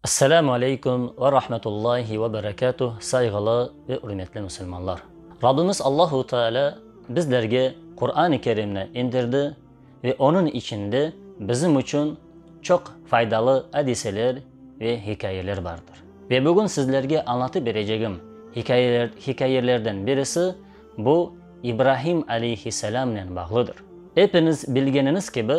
Esselamu aleyküm ve rahmetullahi ve berekatuh, sayğılı ve ürmetli musulmanlar! Rabbimiz Allahu Teala bizlerge Quran-ı Kerimni indirdi ve onıñ içinde bizim içün çoq faydalı adiseler ve hikâyeler bardır. Ve bugün sizlerge añlatıp berecegim hikâyeler hikâyelerden birisi bu İbrahim aleyhisselâmnen bağlıdır. Epiñiz bilgeniñiz kibi,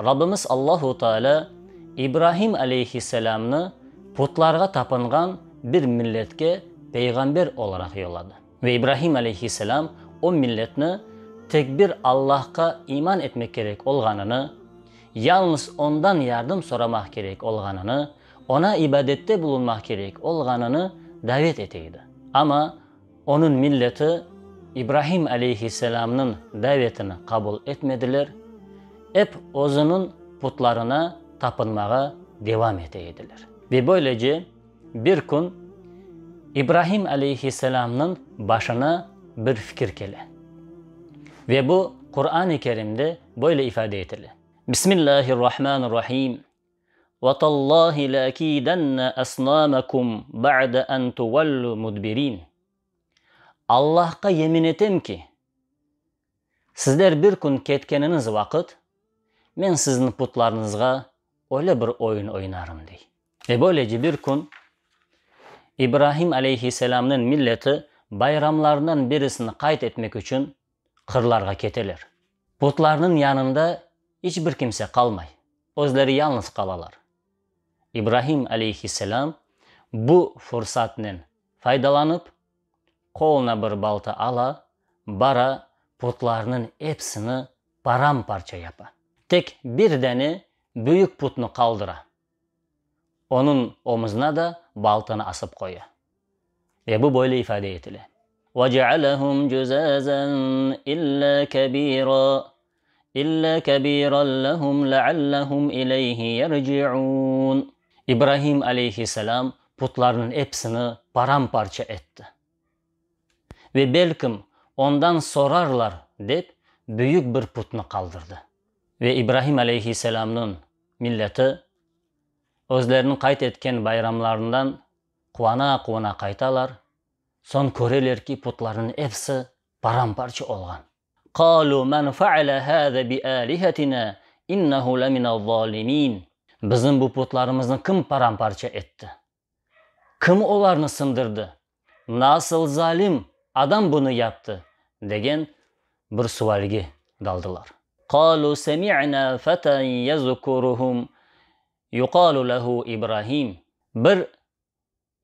Rabbimiz Allahu Teala İbrahim aleyhisselâmnı putlarğa tapınğan bir milletke peyğamber olaraq yolladı. Ve İbrahim aleyhisselâm o milletni tek bir Allahqa iman etmek kerek olğanını, yalnız Ondan yardım soramaq kerek olğanını, Oña ibadette bulunmaq kerek olğanını davet ete edi. Amma Onıñ milleti İbrahim aleyhisselâmnıñ davetini qabul etmediler, ep özüniñ putlarına tapınmağa devam ete ediler. Ve böylece bir kün İbrahim aleyhisselâmnıñ başına bir fikir kele. Ve bu Quran-ı Kerimde böyle ifade etile. Bismillahirrahmanirrahim. Ve tallahi leakidenne asnamakum ba'de en tuvellu mudbirin. Allahqa yemin etem ki, sizler bir kün ketkeniñiz vaqıt, men siziñ putlarıñızğa öyle bir oyun oynarım, dey. Ve böylece bir kün İbrahim aleyhisselamnıñ milleti bayramlarından birisini qayd etmek içün qırlarğa keteler. Putlarnıñ yanında iç bir kimse qalmay, özleri yalnız qalalar. İbrahim aleyhisselam bu fursatnen faydalanıp, qoluna bir balta ala, bara putlarnıñ epsini param-parça yapa. Tek bir dane büyük putnı qaldıra. Onıñ omuzına da baltanı asıp qoya. Ve bu böyle ifade etile. Vecealehum cüzazen illa kebira, illa kebiran lehum leallehum ileyhi yerciun. İbrahim aleyhisselam putlarnıñ epsini param-parça etti. Ve belkim ondan sorarlar dep büyük bir putnı qaldırdı. Ve İbrahim aleyhisselamnıñ milleti özleriniñ qayd etken bayramlarından quvana-quvana qaytalar, soñ köreler ki, putlarnıñ episi param-parça olğan. Qalu men feale hâze bi âlihetinâ innehu leminez-zâlimîn. Bizim bu putlarımıznı kim param-parça etti? Kim olarnı sındırdı? Nasıl zalim adam bunı yaptı? degen bir sualge daldılar. Qalu semi'na feten yezkuruhum yuqalu lehu İbrahim. Bir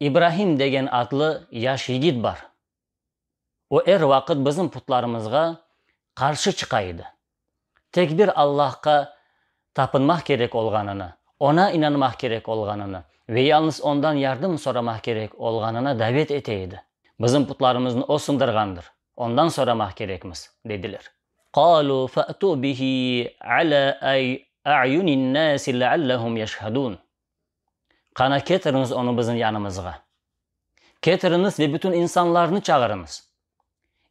İbrahim degen adlı yaş yigit bar. O er vaqıt bizim putlarımızğa qarşı çıqa edi. Tek bir Allahqa tapınmaq kerek olğanını, Oña inanmaq kerek olğanını ve yalnız Ondan yardım soramaq kerek olğanına davet ete edi. Bizim putlarımıznı O sındırğandır, Ondan soramaq kerekmiz, dediler. Qalu fa'tu bihi ala a'yunin-nasi leallehum yeşhedun. Qana, ketiriñiz onı bizim yanımızğa. Ketiriñiz ve bütün insanlarnı çağırıñız.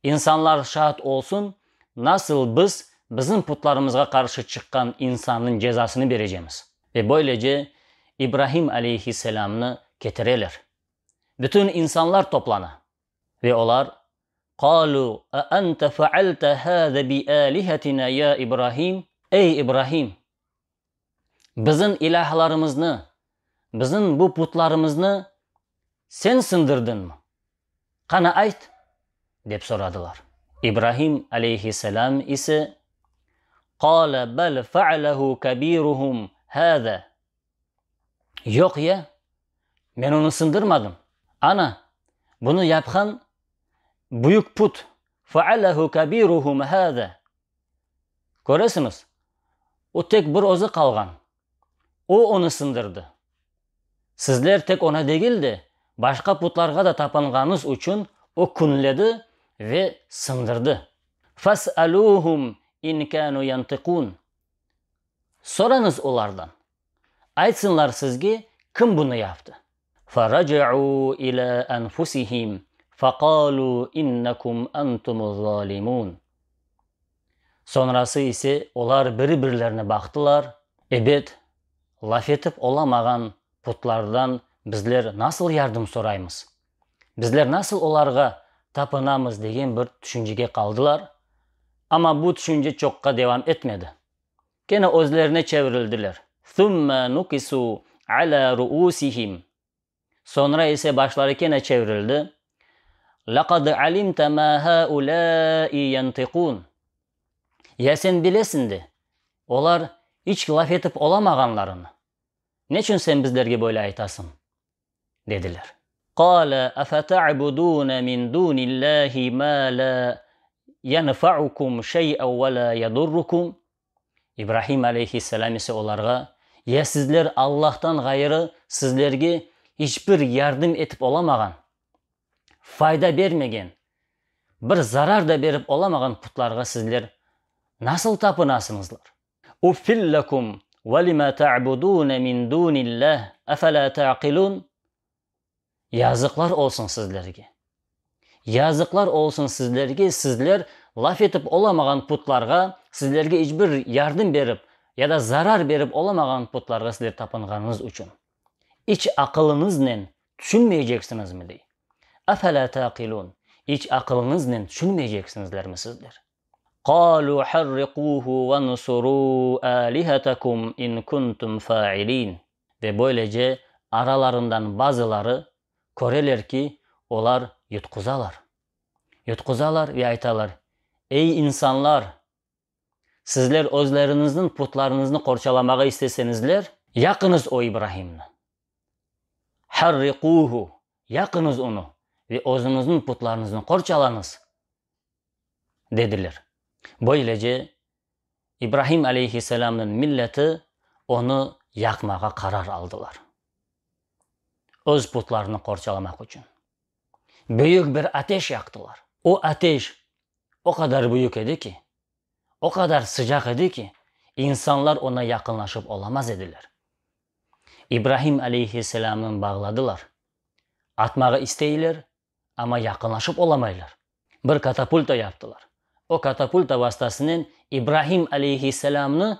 İnsanlar şaat olsun, nasıl biz bizim putlarımızğa qarşı çıqqan insannıñ cezasını berecemiz. Ve böylece İbrahim aleyhisselâmnı ketireler. Bütün insanlar toplana. Ve olar, Qalu, a ente fealte hâze bi âlihetina ya İbrahim? Ey İbrahim! Bizim ilâhlarımıznı, bizim bu putlarımıznı sen sındırdıñmı? Qana ayt? dep soradılar. İbrahim aleyhisselâm ise, Qâle bel fealehu kebîruhum hâzâ, Yoq ya, men onı sındırmadım. Ana, bunı yapqan büyük put, fealehu kebîruhum hâzâ, Köresiñiz, o tek bir özü qalğan. O onı sındırdı. Sizler tek oña degil de, başqa putlarğa da tapınğanıñız içün o künledi ve sındırdı. Fes'elûhum in kânû yantıqûn. Sorañız olardan, aytsınlar sizge kim bunı yaptı. Ferace'û ilâ enfusihim feqâlû innekum entumuz-zâlimûn. Soñrası ise olar biri-birlerine baqtılar, ebet, laf etip olamağan. putlardan bizler nasıl yardım soraymız? Bizler nasıl olarğa tapınamız degen bir tüşüncege qaldılar. Amma bu tüşünce çoqqa devam etmedi. Kene özlerine çevirildiler. Thumma nukisu ala ruusihim. Soñra ise başları kene çevirildi. Laqad alimte ma haulâi yantiqun. Ya sen bilesiñ de, olar iç laf etip olamağanlarını. Neçün sen bizlerge böyle aytasıñ? dediler. Qâle efeta'budûne min dûnillâhi mâ lâ yenfa'ukum şey'en ve lâ yedurrukum? İbrahim aleyhisselâm ise olarğa, Ya sizler Allahtan ğayrı sizlerge iç bir yardım etip olamağan, fayda bermegen, bir zarar da berip olamağan putlarğa sizler nasıl tapınasıñızlar? Uffil lekum ve lima ta'budune min dunillah efela ta'qilun Yazıqlar olsun sizlerge! Yazıqlar olsun sizlerge, sizler laf etip olamağan putlarğa, sizlerge iç bir yardım berip ya da zarar berip olamağan putlarğa sizler tapınğanıñız içün. İç aqılıñıznen tüşünmeyceksiñizmi, dey. Efela ta'qilun İç aqılıñıznen tüşünmeyceksiñizlermi sizler? Qalu harriquhu vansuru alihatakum in kuntum fa'ilin. Ve böylece aralarından bazıları köreler ki, olar yutquzalar. Yutquzalar ve aytalar, Ey insanlar! Sizler özleriñizniñ putlarıñıznı qorçalamağa isteseñizler, yaqıñız o İbrahimni. Harriquhu, yaqıñız onı ve özüñizniñ putlarıñıznı qorçalañız! Dediler. Böylece, İbrahim aleyhisselamnıñ milleti onı yaqmağa qarar aldılar. Öz putlarını qorçalamaq içün. Büyük bir ateş yaqtılar. O ateş o qadar büyük edi ki, o qadar sıcaq edi ki, insanlar oña yaqınlaşıp olamaz ediler. İbrahim aleyhisselamnı bağladılar. Atmağa isteyler, amma yaqınlaşıp olamaylar. Bir katapulta yaptılar. O katapulta vastasınen İbrahim aleyhisselamnı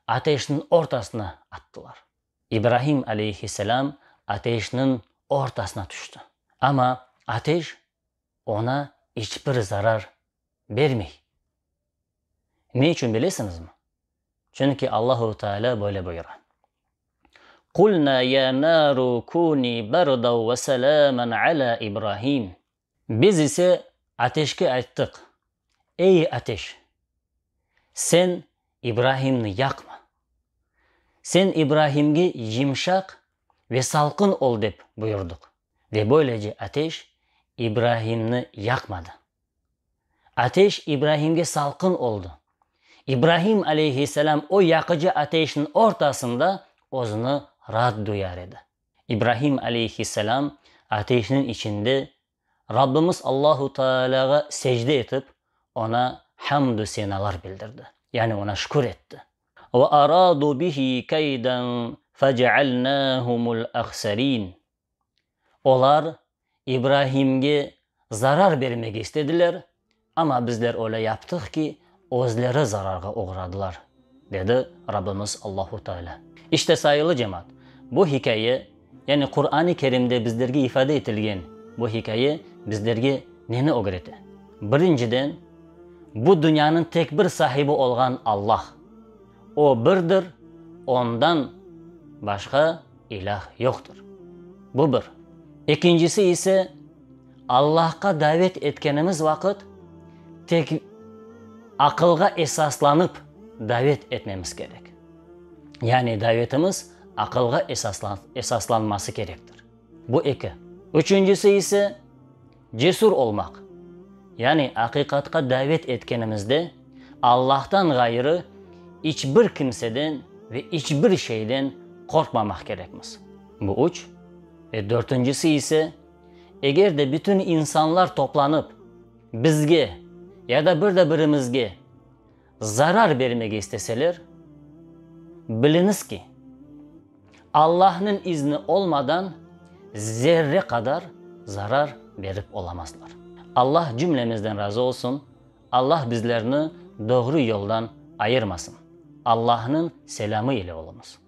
ateşniñ ortasına attılar. İbrahim aleyhisselam ateşniñ ortasına tüşti. Amma ateş oña iç bir zarar bermey. Ne içün bilesiñizmi? Çünki Allahu Teala böyle buyura, Qulna ya naru kuni berdan ve selamen ala İbrahim. Biz ise ateşke ayttıq, Ey ateş! Sen İbrahimni yaqma. Sen İbrahimge yımşaq ve salqın ol dep buyurdıq. Ve böylece ateş İbrahimni yaqmadı. Ateş İbrahimge salqın oldı. İbrahim aleyhisselâm o yaqıcı ateşniñ ortasında özüni raat duyar edi. İbrahim aleyhisselâm ateşniñ içinde Rabbimiz Allahu Taalâğa secde etip, Oña hamdü senalar bildirdi, yani Oña şükür etti. Ve aradu bihi keyden fecealnâhumul ahserîn. Olar İbrahimge zarar bermege istediler, amma bizler öyle yaptıq ki, özleri zararğa oğradılar, dedi Rabbimiz Allahu Teala. İşte, sayılı cemaat, bu hikâye, yani Quran-ı Kerimde bizlerge ifade etilgen bu hikâye bizlerge neni ögrete? Birinciden, bu dünyanıñ tek bir sahibi olğan Allah. O birdir, Ondan başqa ilâh yoqtır. Bu bir. Ekincisi ise, Allahqa davet etkenimiz vaqıt, tek aqılğa esaslanıp davet etmemiz kerek. Yani davetimiz aqılğa esaslanması kerektir. Bu eki. Üçüncisi ise, cesur olmaq. Yani aqiqatqa davet etkenimizde, Allahtan ğayrı iç bir kimseden ve iç bir şeyden qorqmamaq kerekmiz. Bu üç. Ve dörtüncisi ise, eger de bütün insanlar toplanıp, bizge ya da bir de birimizge zarar bermege isteseler, biliñiz ki, Allahnıñ izni olmadan zerre qadar zarar berip olamazlar. Allah cümlemizden razı olsun, Allah bizlerni doğru yoldan ayırmasın. Allahnıñ selâmı ile oluñız.